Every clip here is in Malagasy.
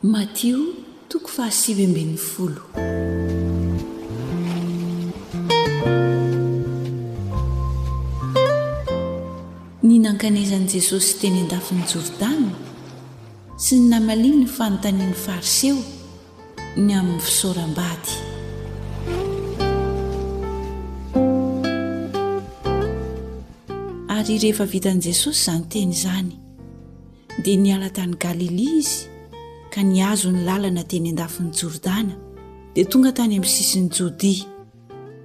Matio toko fahasivy ambin'ny folo. Ny nankanesan'i Jesosy teny an-dafin'i Jordana sy ny namaliany ny fanontanian'ny Fariseo ny amin'ny fisaoram-bady. Ary rehefa vitan'i Jesosy izany teny izany, dia niala tany Galilia izy ka nihazo ny lalana teny an-dafin'i Jordana, dia tonga tany amin'ny sisin'i Jodia.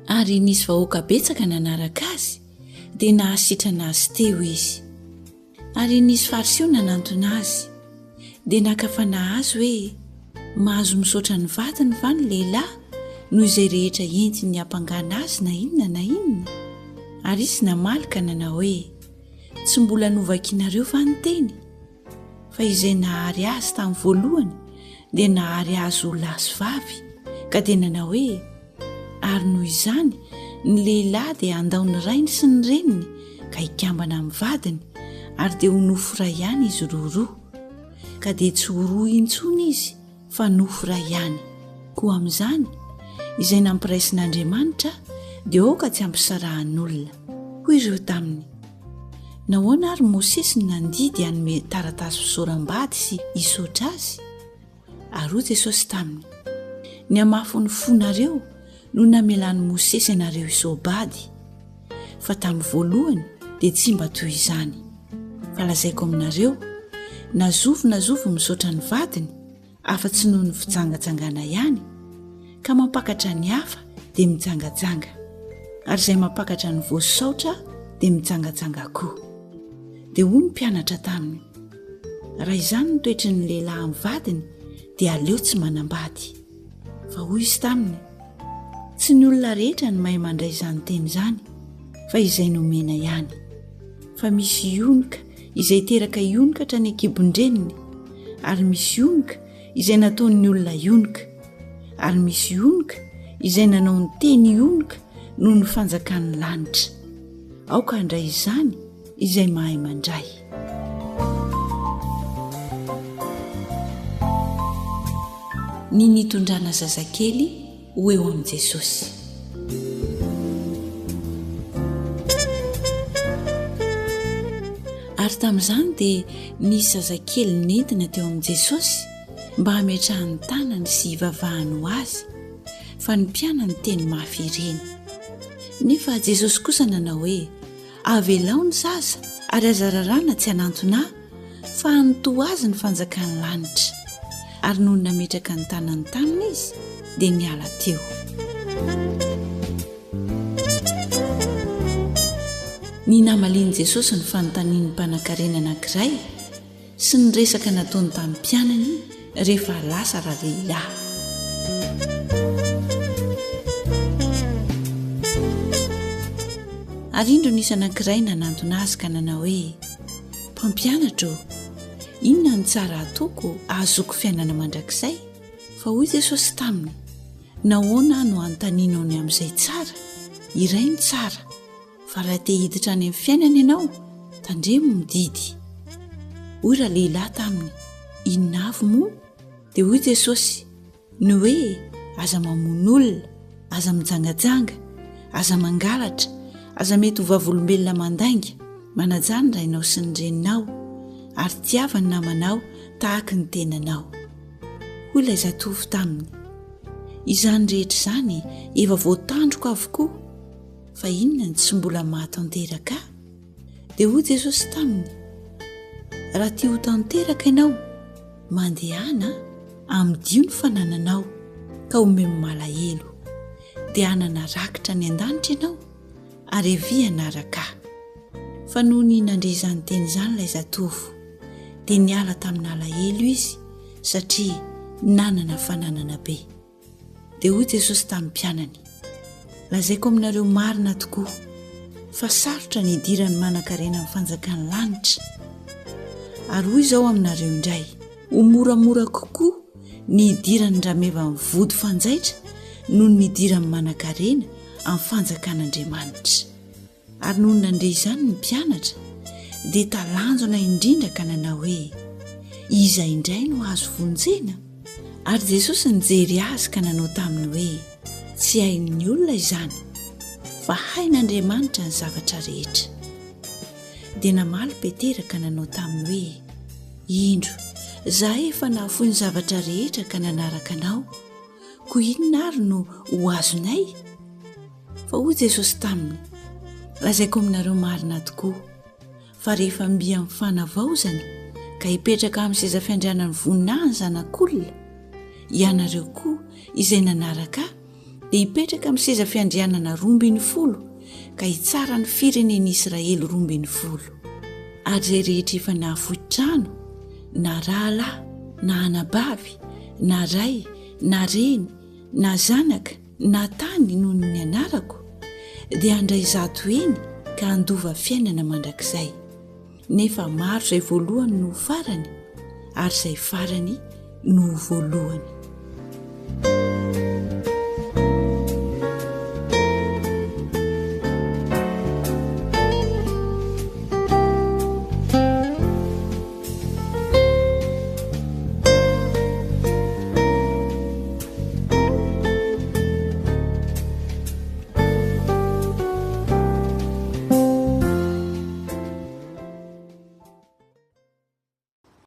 Ary nisy vahoaka betsaka nanaraka azy, dia nahasitrana azy teo izy. Ary nisy Fariseo nanantona azy, dia naka fanahy azy hoe, Mahazo misaotra ny vadiny va ny lehilahy noho izay rehetra entiny hampangana azy na inona na inona? Ary izy namaly ka nanao hoe, Tsy mbola novakinareo va ny teny? Fa izay nahary azy tamin'ny voalohany dia nahary azy ho lahy sy vavy, ka dia nanao hoe, Ary noho izany ny lehilahy dia handao ny rainy sy ny reniny ka hikambana amin'ny vadiny, ary dia ho nofo iray ihany izy roroa. Ka dia tsy ho roa intsony izy fa nofo iray ihany. Koa amin'izany, izay nampiraisin'Andriamanitra dia aoka tsy hampisarahan'olona. Hoy ireo taminy, Nahoana ary Mosesy no nandidy hanome taratasy fisaoram-bady sy hisaotra azy? Ary hoy Jesosy taminy, Ny hamafin'ny fonareo no namelan'i Mosesy anareo hisoa-bady, fa tamin'ny voalohany dia tsy mba toy izany. Fa lazaiko aminareo, na zovy na zovy misaotra ny vadiny, afa-tsy noho ny fijangajangana ihany, ka mampakatra ny hafa dia mijangajanga, ary izay mampakatra ny voasaotra dia mijangajanga koa. Dia hoy ny mpianatra taminy, Raha izany ny toetry ny lehilahy amin'ny vadiny dia aleo tsy manambady. Fa hoy izy taminy, Tsy ny olona rehetra no mahay mandray izany teny izany, fa izay nomena ihany. Fa misy ionoka izay teraka ionoka hatrany an-kibon-dreniny, ary misy ionoka izay nataon'ny olona ionoka, ary misy ionoka izay nanao ny teny ionoka noho ny fanjakan'ny lanitra. Aoka handray izany izay mahay mandray. Ny nitondrana zazakely ho eo amin'i Jesosy. Ary tamin'izany dia nisy zazakely nentina teo amin'i Jesosy mba hametrahany tanany sy hivavahany ho azy, fa ny mpianany teny mafy ireny. Nefa Jesosy kosa nanao hoe, Avelao ny zaza ary aza raràna tsy hanantona ahy, fa an'ny toa azy ny fanjakan'ny lanitra. Ary nony nametraka ny tanany taminy izy, dia niala teo. Ny namalian'i Jesosy ny fanontanian'ny mpanankarena anankiray, sy ny resaka nataony tamin'ny mpianany rehefa lasa ralehilahy. Ary indro nisy anankiray nanantona azy ka nanao hoe, Mpampianatra ô, inona no tsara hataoko hahazoako fiainana mandrakizay? Fa hoy Jesosy taminy, Nahoana no anontanianao ny amin'izay tsara? Iray ny tsara. Fa raha te hiditra any amin'ny fiainana ianao, tandremo ny didy. Hoy ralehilahy taminy, Inona avy moa? Dia hoy Jesosy, Ny hoe, aza mamono olona, aza mijangajanga, aza mangalatra, aza mety ho vavolombelona mandainga, manajà ny rainao sy ny reninao, ary tiava ny namanao tahaka ny tenanao. Hoy ilay zatovo taminy, Izany rehetra izany efa voatandriko avokoa. Fa inona no tsy mbola mahatanteraka ahy? Dia hoy Jesosy taminy, Raha tia ho tanteraka ianao, mandehana, amidio ny fanananao, ka omeo ny malahelo, dia hanana rakitra any an-danitra ianao, ary avia hanaraka ahy. Fa nony nandre izany teny izany ilay zatovo, dia niala tamin'alahelo izy, satria nanana fananana be. Dia hoy Jesosy tamin'ny mpianany, Lazaiko aminareo marina tokoa fa sarotra ny hidiran'ny manankarena amin'ny fanjakan'ny lanitra. Ary hoy izao aminareo indray, ho moramora kokoa ny hidiran'ny rameva amin'ny vody fanjaitra noho ny hidiran'ny manankarena amin'ny fanjakan'Andriamanitra. Ary nony nandre izany ny mpianatra, dia talanjona indrindra ka nanao hoe, Iza indray no azo vonjena? Ary Jesosy nijery azy ka nanao taminy hoe, Tsy hain'ny olona izany, fa hain'Andriamanitra ny zavatra rehetra. Dia namaly Petera ka nanao taminy hoe, Indro, izahay efa nahafoy ny zavatra rehetra ka nanaraka Anao, koa inona ary no ho azonay? Fa hoy Jesosy taminy, Lazaiko aminareo marina tokoa, fa rehefa mby amin'ny fanavaozana ka hipetraka amin'ny seza fiandrianan'ny voninahiny ny Zanak'olona, ianareo koa izay nanaraka Ahy dia hipetraka amin'ny seza fiandrianana 12 ka hitsara ny firenen'Israely 12. Ary izay rehetra efa nahafoy trano, na rahalahy, na anabavy, na ray, na reny, na zanaka, na tany noho ny anarako, dia handray zato heny ka handova fiainana mandrakizay. Nefa maro izay voalohany no ho farany, ary izay farany no ho voalohany.